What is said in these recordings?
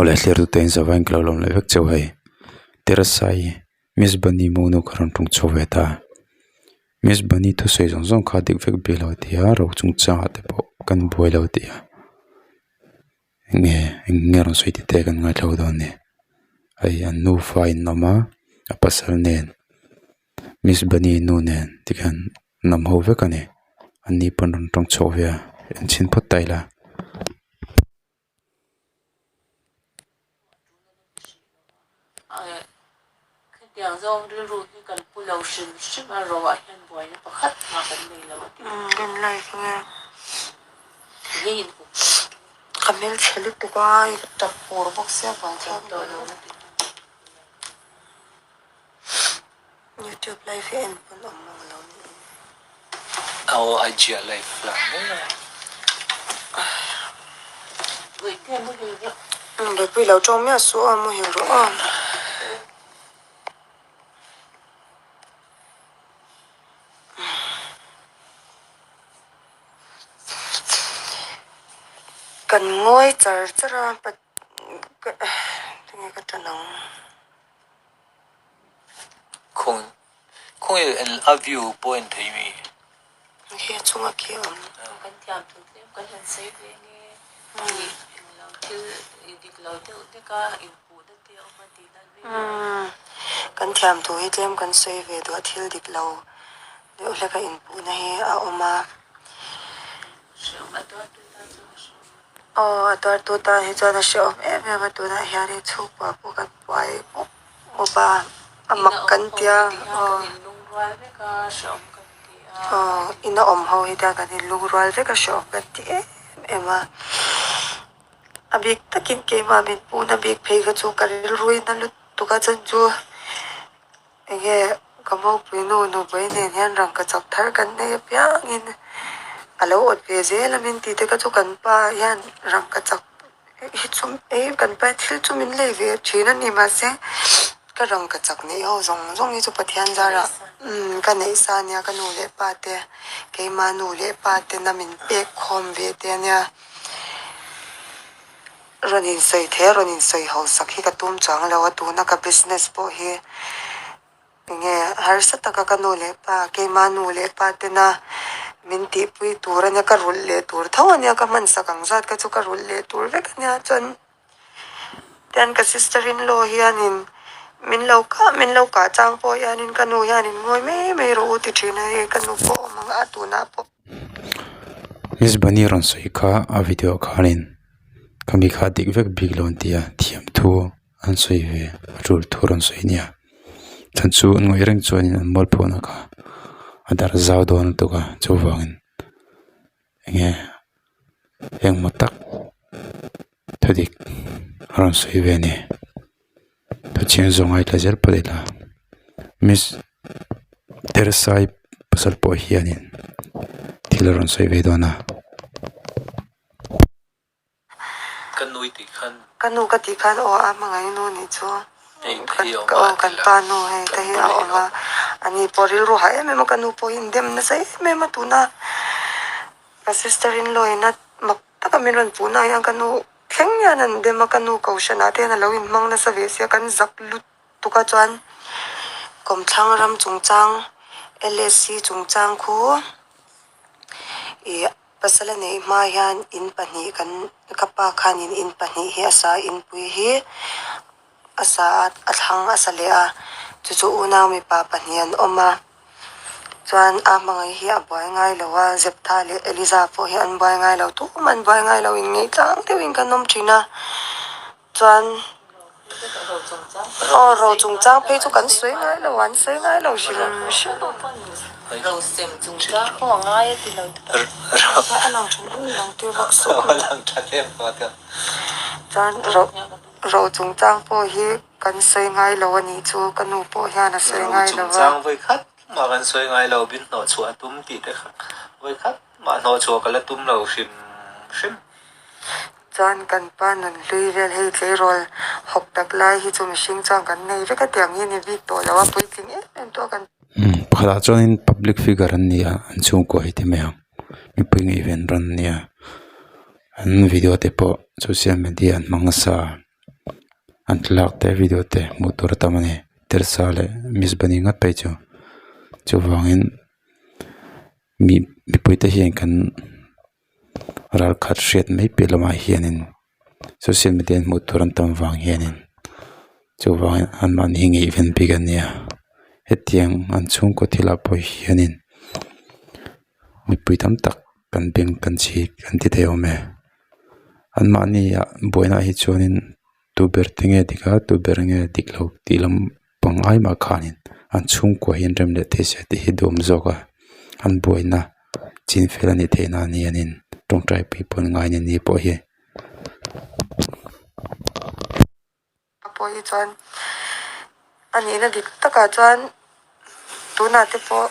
Aw le thlir tute in zavaiin ka lo lawm leh vek cheu hei Teresa-i Miss Bunny monu kha rawn ṭawng chhuak ve ta Miss Bunny thusawi zawng zawng kha dik vek bil lo tih a ro chungchangah te pawh kan buai lo tih a enge eng nge rawn sawi tih te kan ngaithla dawn a ni hei an nufa in awm a a pasal nen Miss Bunny nu nen tikhian an awm ho vek a ni an ni pawn rawn ṭawng chhuak ve a enchhin phawt ta ila. Khitiang zawng rilru hi kan pu lo hrim hrim a, ro ah hian buaina pakhat mah kan nei lo a ti. Kan live nge? Enge in hup? Ka hmelchhe lutuk a, i tap pur bawk sia vang thlak tawh lo a ti. Youtube live hi en pawn awm mang lo niin. Aw IG ah live la mai a. Buaipui lo tawng miah suh a muhil rawh a. Kan ngawi char char a tinge ka tan ang. Khawng khawnge en a view pawh en thei mi. Khi a chunga khi a awm. Kan thiam thu tlem kan han sawi ve nge tih englo thil dik lo deuh hlek a inpuhna te a awm a tih nan mai mai. Kan thiam thu hi tlem kan sawi ve duh a thil dik lo deuh hlek a inpuhna hi a awm a. Hreawm a tuartu tan chuan a hreawm a. Aw a tuartu tan hi chuan a hreawm em em a tunah hian hei chhungkua pawh kan buai mup mup a a mak kan tia aw aw ina awm ho hi tia kan inlungrual vek a hreawm kan ti em em a a bik takin keimah min puna bik phei kha chu ka rilruin a lutuk a chuan chu Enge ka mopui nu nupui nen hian rangkachak thar kan nei apiangin a lo awt ve zel a min tih te kha chu kan pa hian rangkachak hi chu ei kan pa thil chu min lei ve thin a ni mahse ka rangkachak neih ho zawng zawng hi chu Pathian zarah umm ka neih sa ania ka nu leh pa te keimah nu leh pa tena min pek khawm ve te ania. Rawn insawi thei a, rawn insawi hausak hi ka tum chuang lo a, tuna ka business pawh hi enge harsa taka ka nu leh pa, keima nu leh pa tena min tihpui tur ania, ka rulh leh tur tho ania, ka hmansak ang zat kha chu ka rulh leh tur vek ania, chuan tian ka sister in law hianin min lo kah min lo kah chang pawh hianin ka nu hianin ngawi mai mai rawh u ti thin a, hei ka nu pawh a awm ang a tunah pawh. Miss Bunny rawn sawi kha a video khanin Khami kha dik vek bik lo an ti a thiam thu an sawi ve a tul thu rawn sawi nia chhan chu an ngawih reng chuanin an mual phawhna kha a darh zau dawn lutuk a chuvangin enge engmaw tak thudik a rawn sawi ve a ni Pathian zawng a tla zel pawh ila miss Teresai pasal pawh hianin thil a rawn sawi ve dawn a. Ka nu i tih khan. Ka nu ka tih khan aw a hmangaih nu nih chu aw kan pa nu hei te hi a awm a, ani pawh rilru hah em em a ka nu pawh hi indem nasa em em a tuna ka sister in law in a mak taka min rawn puh na hian ka nu thleng hian an dem a ka nu kohhran ah te hian a lo inhmang nasa ve sia kan zak lutuk a chuan kawmthlang ram chungchang LSC chungchang khu ih. Pasal a neih hma hian in pahnih kan ka pa khanin in pahnih hi a sa inpui hi a sa a a thlang a sa leh a chu chu unau mipa pahnih an awm a chuan a hmangaih hi a buai ngai lo a Zeptha leh Eliza pawh hi an buai ngai lo tumah an buai ngai lo inngeih tlang deuhin kan awm thin a. Chuan aw ro chungchang phei chu kan sawi ngai lo an sawi ngai lo hrim hrim a lang tha em lang tir vak suh chuan ro ro chungchang pawh hi kan sawi ngai lo a nih chu ka nu pawh hian a sawi ngai lo va. Mah kan sawi ngai lo bin hnawh chhuah a tum tih te kha vawikhat mah hnawh chhuah ka la tum lo hrim hrim. Chuan kan pa nun hlui vel hei tleirawl hawk tak lai hi chu mihring chuan kan nei vek a tiang hi a ni bik tawh lo a puitling em em tawh a kan. Umm pakhatah chuanin public figure an ni a an chhungkua hi ti mai ang mipui ngaihven ran a nia an video te pawh social media an hmang nasa. An thlalak te video te hmuh tur a tam a ni Teresa leh Miss Bunny ngat phei chu chuvangin mi mipui te hian kan ral khat hriat mai piah lamah hianin social media an hmuh tur an tam vang hianin chuvangin anmahni hi ngaihven bik an nia hetiang an chhungkaw thilah pawh hianin mipui tam tak kan beng kan chhi kan ti thei awm e anmahni ah buaina ah hi chuanin tu ber te nge dik a tu ber nge dik lo tih lam pangngai mah khanin an chhungkua hi an rem leh thei se tih hi duhawm zawk a an buaina chin fel a nih theih nan hianin tawngtai pui pawn ngai a ni pawh hi. A pawh hi chuan a nihna dik takah chuan tunah te pawh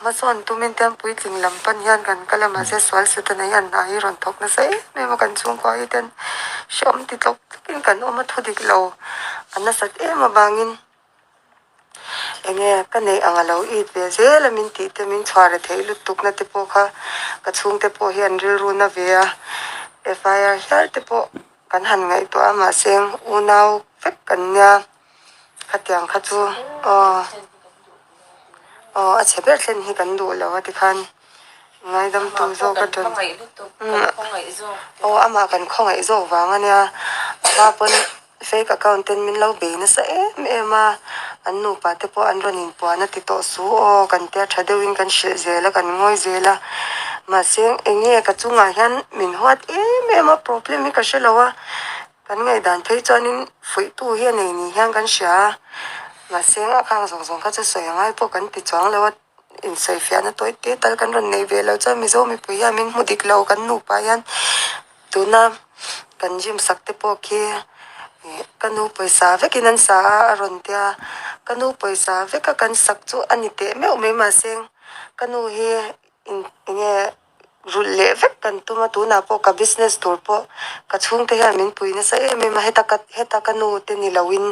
hmasawn tumin te an puitling lam pan hian kan kal a mahse sual setana hian hna hi rawn thawk nasa em em a kan chhungkua hi ten hrehawm ti tlawk tlakin kan awm a thu dik lo a nasat em avangin Enge ka neih ang a lo it ve zel a min tih te min chhuah re theih lutuk na te pawh kha ka chhungte pawh hi an rilru na ve a FIR hial te pawh kan han ngaihtuah a mahse unau vek kan nia khatiang kha chu aw aw a chhe ber thlen hi kan duh lo a tikhan ngaidam tu zawk a ṭan aw amah kan khawngaih zawk vang a nia a hma pawn. Fake account ten min lo bei nasa em em a, an nupa te pawh an rawn inpuan a ti tawh su aw kan tia tha deuhin kan hrilh zel a kan ngawi zel a, mahse eng nge ka chungah hian min huat em em a problem hi ka hre lo a, kan ngaihdan phei chuanin fuihtu hi a nei ni hian kan hria a, mahse a khang zawng zawng kha chu sawi angai pawh kan ti chuang lo a, insawifiahna tawi te tal kan rawn nei ve lo chuan Mizo mipui hian min hmu dik lo kan nupa hian. Tuna kan gym sak te pawh khi ih ka nu pawisa vekin an sa a a rawn tia ka nu pawisa veka kan sak chu a ni teh meuh mai mahse ka nu hi eng nge rulh leh vek kan tum a tunah pawh ka business tur pawh ka chhungte hian min pui nasa em em a heta ka heta ka nu te ni loin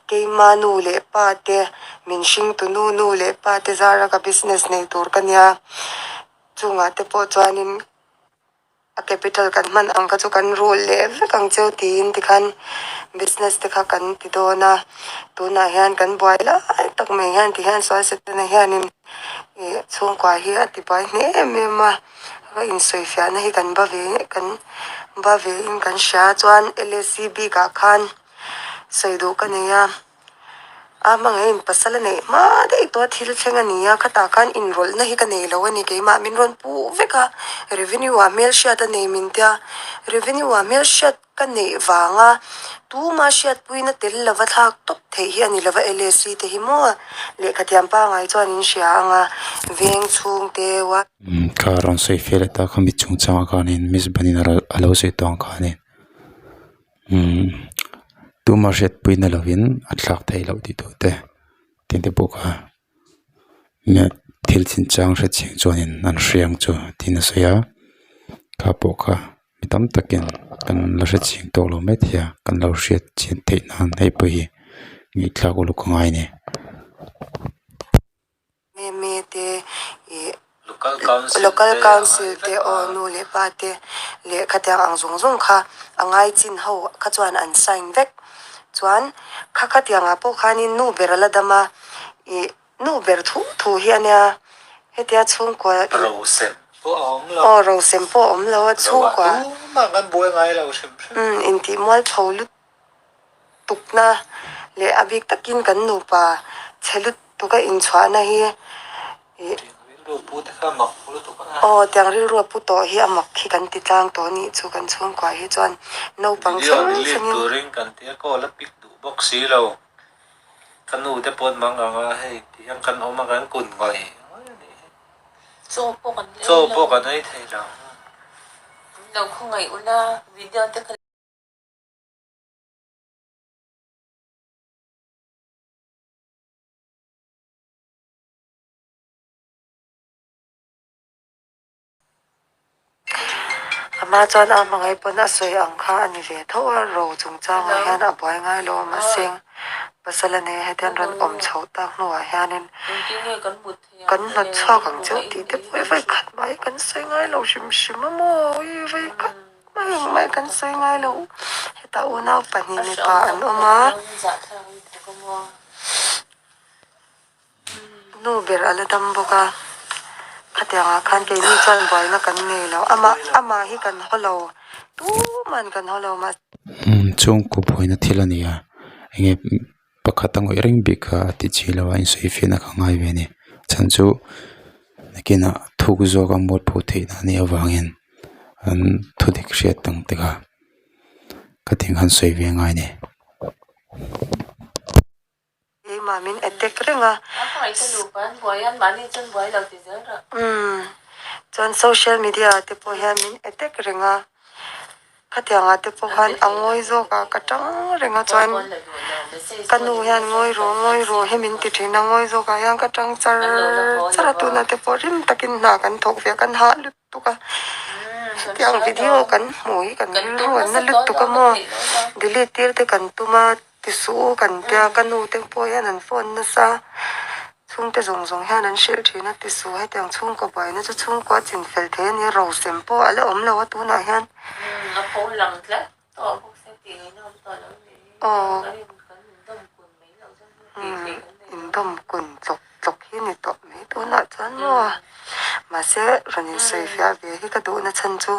keima nu leh pa te min hringtu nu nu leh pa te zara ka business nei tur ka nia chungah te pawh chuanin. A capital kan hman ang kha chu kan rul leh vek ang cheu tiin tikhan business te kha kan ti dawn a tunah hian kan buai lai tak mai hian tihian sual setana hianin ih chhungkua hi a ti buai hle em em a va insawifiahna hi kan ba ve kan ba ve in kan hria chuan L A C bik ah khan sawi duh ka nei a. A hmangaihin pasal a neih hma daih tawh a thil thleng a ni a, khatah khan inrawlhna hi ka nei lo a ni keimah min rawn puh vek a, revenue ah hmelhriat a nei min tia, revenue ah hmelhriat ka neih vanga tuma hriatpuina tel lova thlak tawp theih hi a ni lova LAC te hi maw lehkhathiam pangngai chuan in hria ang a, veng chhungte uar. Kha rawn sawi fel leh ta kha mi chungchangah khanin Miss Bunny a lo sawi tawh ang khanin. Umm tuma hriatpui na lovin a thlak theih loh tih tur te tin te pawh kha thil chinchang hre chiang chuanin an hriang chu tiin a sawi a kha pawh kha mi tam takin kan la hre chiang tawk lo mai thei a kan lo hriat chian theih nan hei pawh hi ngaihthlak uluk a ngai a ni. Meme te ih local council te aw nu leh pa te leh khatiang ang zawng zawng kha a ngai chin ho kha chuan an sign vek chuan kha khatiang ah pawh khanin nu ber a la dam a ih nu ber thu thu hi a nia hetia chhungkua aw rosem pawh a awm lo a chhungkua umm intih mualpho lut. Tukna leh a bik takin kan nupa chhe lutuk a inchhuahna hi ih aw tiang rilru a pu tawh hi a mak hi kan ti tlang tawh anih chu kan chhungkua hi chuan naupang thleng thlengin. Turin kan tia call a pick duh bawk si lo ka nu te pawh an mang ang a hei ti hian kan awm a kan kun ngawih ngawih a nih hi chaw pawh kan ei chaw pawh kan ei thei lo. Min lo khawngaih ula video te kha. Amah chuan a hmangaih pawn a sawi ang kha a ni ve tho a, ro chungchangah hian a buai ngai lo a, mahse pasal a nei a hetiang rawn awm chhoh tak hnuah hianin kan hnawt chhuak ang cheu tih te pawh hi vawikhat mai kan sawi ngai lo hrim hrim a maw, vawikhat mai ang mai kan sawi ngai lo. Chutah unau pahnih mipa an awm a. Nu ber a la dam bawk a. Khatiang ah khan keini chuan buaina kan nei lo. Amah amah hi kan haw lo. Tuman kan haw lo mahse. Chhungkaw buaina thil a ni a. Enge pakhat a ngawih reng bik kha a ti chi lo a insawi fiahna kha ngai ve a ni. Chhan chu nakinah thuk zawk a mualpho theih na anih avangin an thudik hriat ang te kha khatiang khan sawi ve a ngai a ni. Keimah min attack reng a. Umm chuan social media ah te pawh hian min attack reng a. Khatiang ah te pawh khan a ngawi zawk a ka tang reng a chuan ka nu hian ngawi rawh ngawi rawh hi min ti thin a ngawi zawk ah hian ka tang char char a tunah te pawh rim takin hna kan thawk ve a kan hah lutuk a hetiang video kan hmuh hi kan rilru an na lutuk a maw delete tir te kan tum a. Ti suh kan tia ka nu te pawh hian an phone nasa chhungte zawng zawng hian an hrilh thin a ti suh hetiang chhungkaw buaina chu chhungkaw a chin fel thei a nia rosem pawh a la awm lo a tunah hian aw indawm kun tlawk tlawk hi ni tawh mai tunah chuan maw mahse rawn insawi fiah ve hi ka duhna chhan chu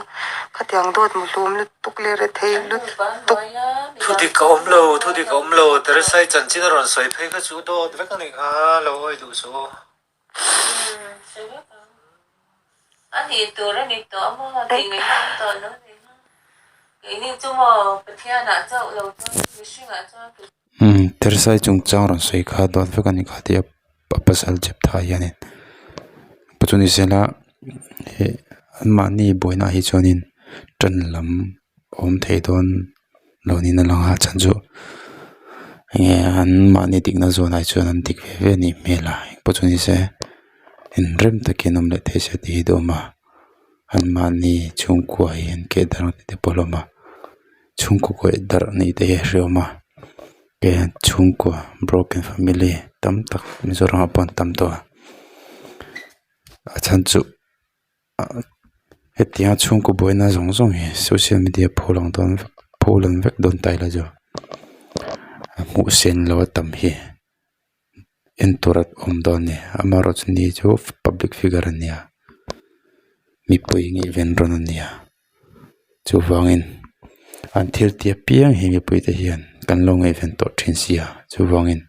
khatiang dawt muhlum lutuk leh rethei lutuk. Thudik a awm lo, thudik a awm lo, Teresai chanchin a rawn sawi phei kha chu dawt vek a nih kha, lo awi duh suh u. Teresai chungchang rawn sawi kha dawt vek a ni kha tia a pasal chep tha hianin pa chu ni sela heh anmahni buaina ah hi chuanin ṭan lam a awm thei dawn lo niin a lang a chhan chu enge anmahni dikna zawn ah chuan an dik ve ve a nih hmel a engpawh chu ni se inrem takin awm leh thei se tih hi duhawm a anmahni chhungkua hi an keh darh ang tih te pawh a hlawm a. Chhungkaw kawih darh nih te hi a hreawm a ke chhungkua broken family tam tak Mizoram ah pawh an tam tawh a a chhan chu hetianga chhungkaw buaina zawng zawng hi social media pho lang dawn vek pho lang vek dawn ta ila chu a hmuh sen loh a tam hi en tur a awm dawn a ni amaherawhchu ni chu public figure a ni a mipui ngaihven rawn a ni a. Chuvangin an thil tih apiang hi mipuite hian kan lo ngaihven tawh thin si a chuvangin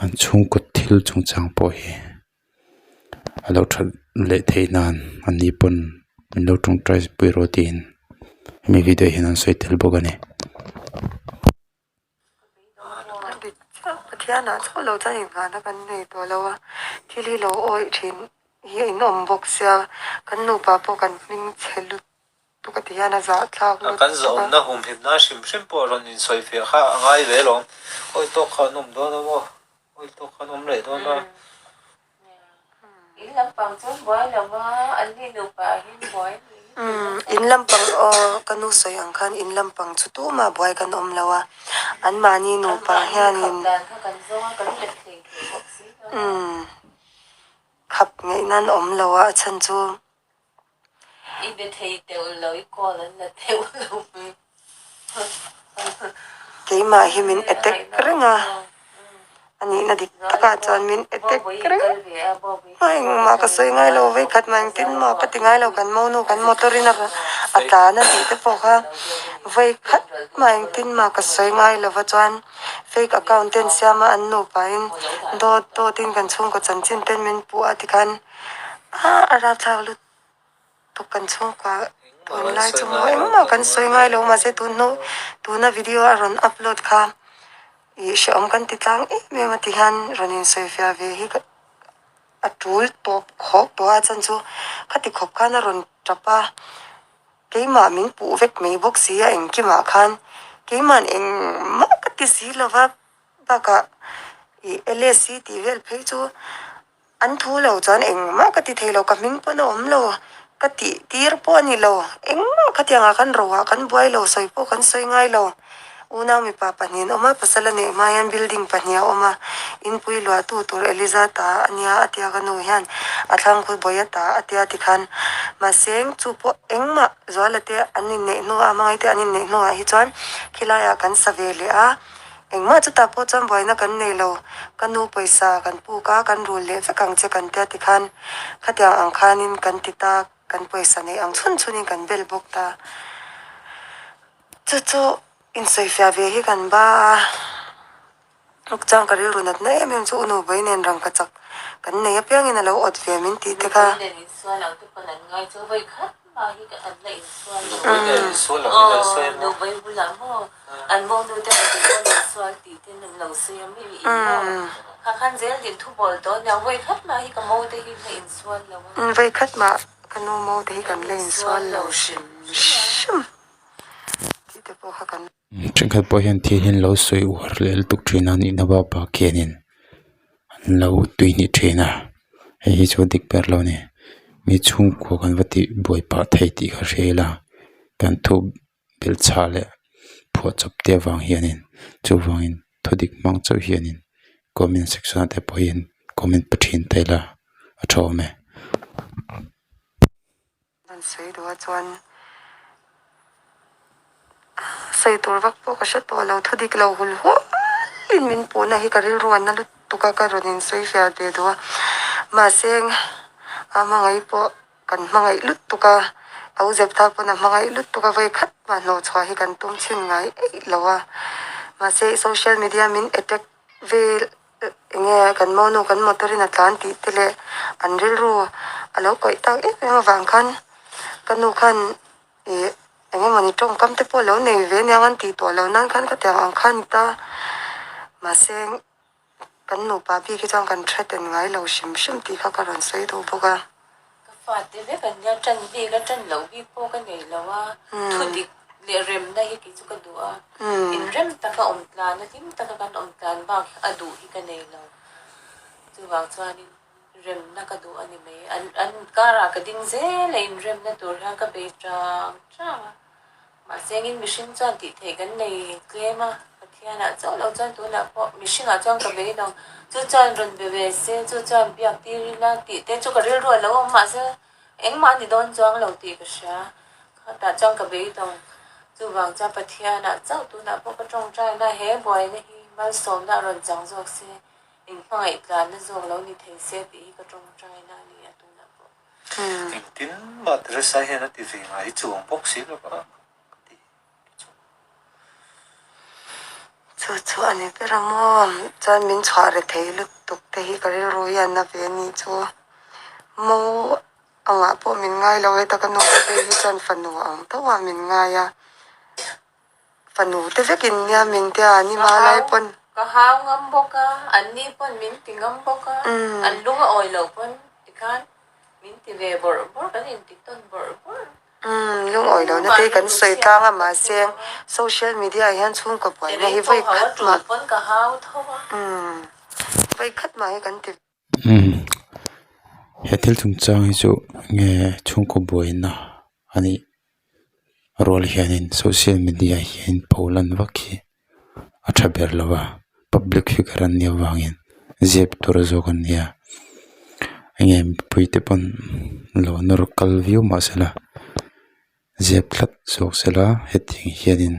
an chhungkaw thil chungchang pawh hi a lo that leh theih nan an ni pawn an lo tawngtai pui rawh tiin hemi video hian an sawi tel bawk a ni. Pathianah chauh lo chuan inngahna kan nei tawh lo a, thil hi lo awih thin hi a inawm bawk sia, kan nupa pawh kan hming chhe lutuk a ti hian a zahthlak lutuk a. Kan zahawmna humhimna hrim hrim pawh rawn insawifiah kha a ngai ve alawm, awi tawk kha an awm dawn a maw, awi tawk kha an awm leh dawn a. In lampang chuan buai lo va, an ni nupa ah hian buai a ni. Umm in lampang aw ka nu sawi ang khan in lampang chu tumah buai kan awm lo a, anmahni nupa hianin umm khap ngeih nan awm lo a, a chhan chu. I be thei teuh lo, i call an la teuh lo mai. Keimah hi min attack reng a, a nihna dik takah chuan min attack reng a, engmah ka sawi ngai lo vei khat mah engtin mah ka ti ngai lo kan monu kan motor in a tlan a tih te pawh kha vei khat mah engtin mah ka sawi ngai lo va chuan fake account ten siam a an nupa in dawt dawt in kan chhungkaw chanchin ten min puh a tikhan a rapthlak lut. Tuk kan chhungkua tunlai chu maw engmah kan sawi ngai lo mahse tun hnu tuna video a rawn upload kha ih hrehawm kan ti tlang em em a ti hian rawn insawi fiah ve hi ka a tul tawp khawp tawh a chuan chu khati khawp khan a rawn tap a keimah min puh vek mai bawk si a engkimah khan keimah engmah ka ti si lo va bakah ih L_S_C tih vel phei chu. An thu lo chuan engmah ka ti thei lo, ka hming pawn a awm lo, ka tih tir pawh a ni lo, engmah khatiangah khan rohah kan buai lo, sawi pawh kan sawi ngai lo. Unau mipa pahnihin awm a, pasal a neih hma hian building pahnih a awm a, inpui luahtu tur Eliza ta a nia a tia ka nu hian a thlang khu Bawia ta a tia tikhan mahse chu pawh engmah Zuala te an inneih hnuah hmangaih te an inneih hnuah hi chuan khilaiah kan sa ve leh a, engmah chutah pawh chuan buaina kan nei lo, ka nu pawisa kan puk a, kan rul leh vek ang che kan tia tikhan khatiang ang khanin kan ti ta, kan pawisa neih ang chhun chhunin kan bel bawk ta. Chu chu insawifiah ve hi kan ba a, hnuk chang ka rilru natna em em chu u Nubawi nen rangka chak kan nei apiangin a lo awt ve min tih te kha. Nubawi nen insual ang te pawn an ngai chu vawi khat mah hi an la insual lo. Nubawi nen insual ang in an sawi a maw? Nubawi bulah maw an mawngnu te an tih pawn insual tih ten an lo sawi a mi in maw? Kha khan zel din thu bawl tawh ania vawi khat mah hi ka mo te hi la insual lo a. Vawi khat mah ka nu mo te hi kan la insual lo hrim hrim. Tih te pawh kha kan. Thenkhat pawh hian thil hi an lo sawi uar leh lutuk thin a nihna bak bak hianin an lo tui hnih thin a hei hi chu dik ber lo a ni mi chhungkua kan va tih buai pah thei tih ka hria ila kan thu belh chhah leh phuah chawp te avang hianin chuvangin thu dik hmang chauh hianin comment section ah te pawh hian comment pe thin ta ila a tha awm e. An sawi duh a chuan sawi tur vak pawh ka hre tawh lo, thu dik lo hul hualin min puhna hi ka rilru an na lutuk a, ka rawn insawi fiah ve duh a. Mahse a hmangaih pawh kan hmangaih lutuk a, a u Zeptha pawn a hmangaih lutuk a, vawi khat mah hnawhchhuah hi kan tum chhin ngai eih lo a. Mahse social media min attack vel Enge kan monu kan motor in a tlan tih te leh an rilru a lo kawih tak em em avang khan ka nu khan ih eng emawni tawngkam te pawh a lo nei ve aniang an tih tawh loh nan khan ka tiang ang khan a ni ta mahse kan nupa bik hi chuan kan threaten ngai lo hrim hrim tih kha ka rawn sawi duh bawk a. Ka fate vek an nia, ṭan bik a ṭan loh bik pawh ka nei lo a, thu dik leh remna hi kei chu ka duh a, inrem taka awm tlan a hlim taka kan awm tlan bak a duh hi ka nei lo. Chuvang chuanin remna ka duh a ni mai, an an karah ka ding zel a inremna tur hian ka bei ṭang ṭang a. Mahse engin mihring chuan tih theih kan nei tlem a, Pathianah chauh loh chuan tunah pawh mihringah chuan ka bei lo. Chu chuan rawn be ve se, chu chuan biak tir ila tih te chu ka rilru a lo awm mahse engmah a ni dawn chuang lo tih ka hria. Khatah chuan ka bei lo. Chuvang chuan Pathianah chauh tunah pawh ka tawngtaina he buaina hi malsawmna a rawn chang zawk se, inhmangaih tlanna zawk lo ni thei se tih hi ka tawngtaina a ni a tunah pawh. Engtin mah Teresa hian a ti ve ngai chuang bawk si lo va ka ti chu. Chu chu a ni ber a maw? Chuan min chhuah re thei lutuk te hi ka rilru hian a ve ni chu. Mo angah pawh min ngai lo heta ka nu te phei hi chuan fanu ang tho ah min ngai a. Fanu te vekin nia min tia an i hma lai pawn. Ka hau ngam bawk a, an ni pawn min ti ngam bawk a, an lung a awi loh pawn tikhan min ti ve bawrh bawrh, kan inti tawn bawrh bawrh. Umm lungawi lohna te kan sawi tlang a mahse social media ah hian chhungkaw buaina hi vawi khat mah umm vawi khat mah hi kan ti. Umm he thil chungchang hi chu nge chhungkaw buaina a nih rual hianin social media hian pho lan vak hi a tha ber lo a public figure an nih avangin zep tur zawk an nia enge mipui te pawn lo nawr kal viau mahsela zep tlat zawk sela hetiang hianin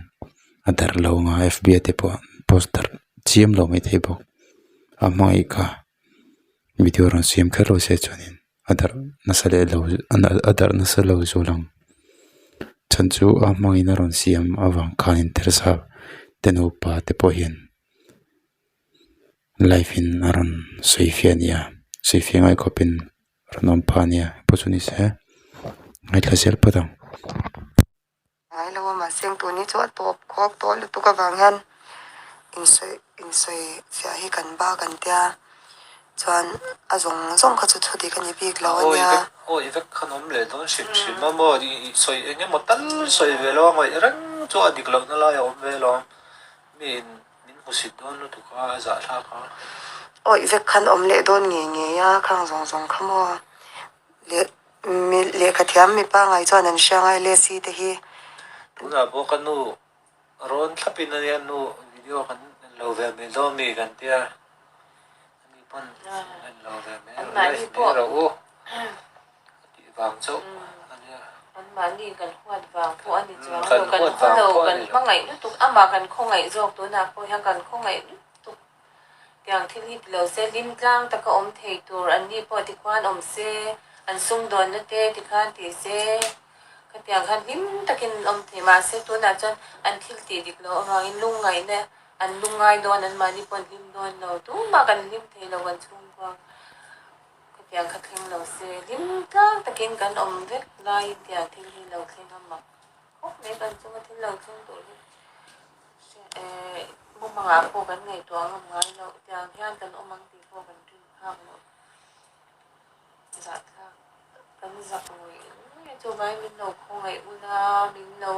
a darh lo ang a f b te pawh post darh chiam lo maithei bawk a hmangaih kha video rawn siam kher lo se chuanin. A darh nasa leh lo a darh nasa lo zual ang chhan chu a hmangin a rawn siam avang khanin Teresa te nupa te pawh hian live in a rawn sawi fiah a ni a sawi fiah ngai khawpin rawn awm phah a nia pawh chu ni se ngaithla zel phawt ang. Ngai lo a mahse eng tun hi chu a tawp khawk tawh lutuk avang hian insawi insawi fiah hi kan ba kan tia chuan a zawng zawng kha chu thu dik a ni bik lo a nia. Awi vek khan awm leh dawn hrim hrim a maw i sawi eng emaw tal sawi ve lo a ngaih reng chu a dik lohna lai a awm ve lo mi in min hmusit dawn lutuk a a zahthlak a. Awi vek khan awm leh dawn ngei ngei a khang zawng zawng kha maw leh Mi lehkha thiam mipa ngai chuan an hria ngai le si te hi. Tunah pawh ka nu Rawn thlapin a nia nu video kan en lo ve mai dawn mi kan tia ani pawn en lo ve mai rawh live mai rawh u a tih vang chauh a nia. Anmahni kan huat vang pawh a ni chuang lo, kan haw lo, kan hmangaih lutuk, amah kan khawngaih zawk tunah pawh hian kan khawngaih lutuk tiang thil hi ti lo se hlim tlang taka awm thei tur anni pawh tikhuan awm se an sumdawnna te tikhan ti se. Khatiang khan hlim takin an awm thei. Mahse, tunah chuan an thil tih dik loh avangin lungngaihna an lungngai dawn, anmahni pawh an hlim dawn lo. Tumah kan hlim thei lo kan chhungkua. Khatiang kha thleng lo se, hlim tlang takin kan awm vek laiin tiang thil hi lo thleng a mak khawp mai. Kan chunga thil lo thleng tur hi eh mumangah pawh kan ngaihtuah ngam ngai loh. Tiang hian kan awm ang tih pawh kan rin phak loh. Zahthlak tak kan zak ngawih ngawih a, chuvangin min lo khawngaih ula, min lo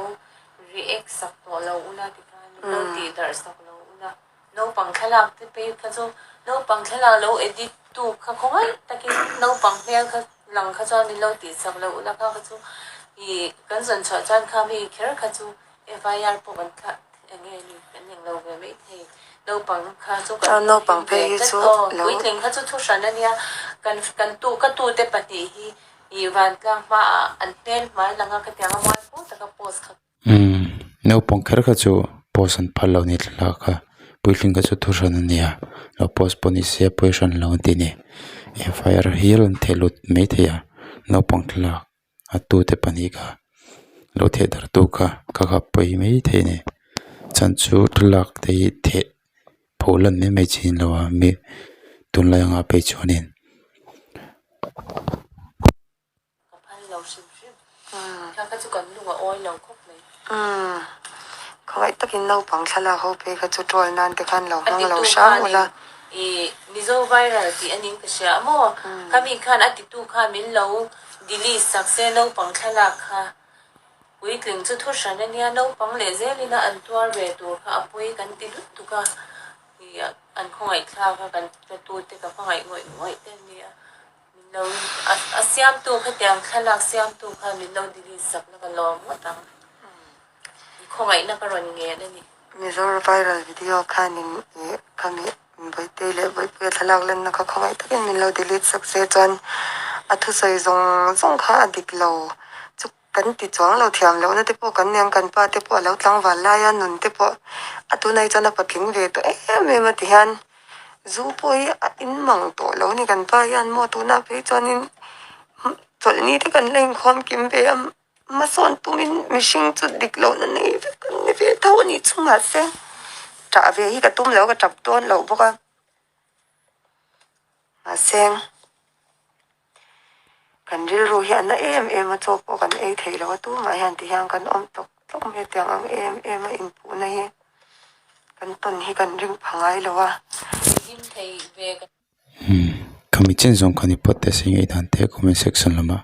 react sak tawh lo ula tikhan min lo tih darh sak lo ula, naupang thlalak te phei kha chu naupang thlalak lo edit tu kha khawngaih takin naupang hmel kha lang kha chuan min lo tih sak lo ula kha kha chu ih kan zawn chhuah chuan kha mi kher kha chu FIR pawh kan thlah eng nge ni kan eng lo ve mai thei. Naupang kha chu kan Naupang phei hi chu aw puitling kha chu thu hran a nia. Kan kan tu ka tu te pahnih hi ih vantlang hmaah an hmel hmai lang a khatiang a mualphu taka post kha. Umm naupang kher kha chu post an phal lo ni thlalak kha puitling kha chu thu hran a nia lo post pawh ni se pawi hran lo an ti a ni. FIR hial an theh lut mai thei a naupang thlalak. A tute pahnih kha lo theh darh tu kha ka khap pawi mai thei a ni chhan chu thlalak te hi theh pho lan mai mai chi ni lo a mi tunlai anga phei chuanin. Ka phal lo hrim hrim kha kha chu kan lung a awi lo khawp mai. Umm khawngaih takin naupang thlalak ho phei kha chu troll nan te khan lo hmang lo hram ula. Ih Mizo viral tih a ning ka hria a maw khami khan a titu khan min lo delete sak se naupang thlalak kha puitling chu thu hran a nia naupang leh zelin a an tuar ve tur kha a pawi kan ti lutuk a ih an khawngaih thlak a kan tatu te ka hmangaih ngawih ngawih te a nia min lo a siamtu khatiang thlalak siamtu khan min lo delete sak na ka lawm ngawt ang khawngaihna ka rawn ngen a ni. Mizoram viral video khanin ih khami Bawihtei leh Bawihpuia thlalak lanna kha khawngaih takin min lo delete sak se chuan a thusawi zawng zawng kha a dik lo chu kan ti chuang lo thiam lohna te pawh kan nei ang kan pa te pawh a lo tlangval lai a nun te pawh a tunah hi chuan a patling ve tawh em em a ti hian zu pawh hi a in mang tawh lo a ni kan pa hian maw tunah phei chuanin chawlhni te kan la inkhawm kim ve a. Hmasawn tumin mihring chu dik lohna nei vek an ni ve tho a nih chu mahse ṭah ve hi ka tum lo ka ṭap dawn lo bawk a mahse kan rilru hi a na em em a chaw pawh kan ei thei lo a tumah hian ti hian kan awm tawk tawk mai a tiang ang em em a inpuhna hi kan tawn hi kan ring pha ngai lo a. Umm khami chen zawng kha ni phawt teh se ngaihdan te comment section lamah.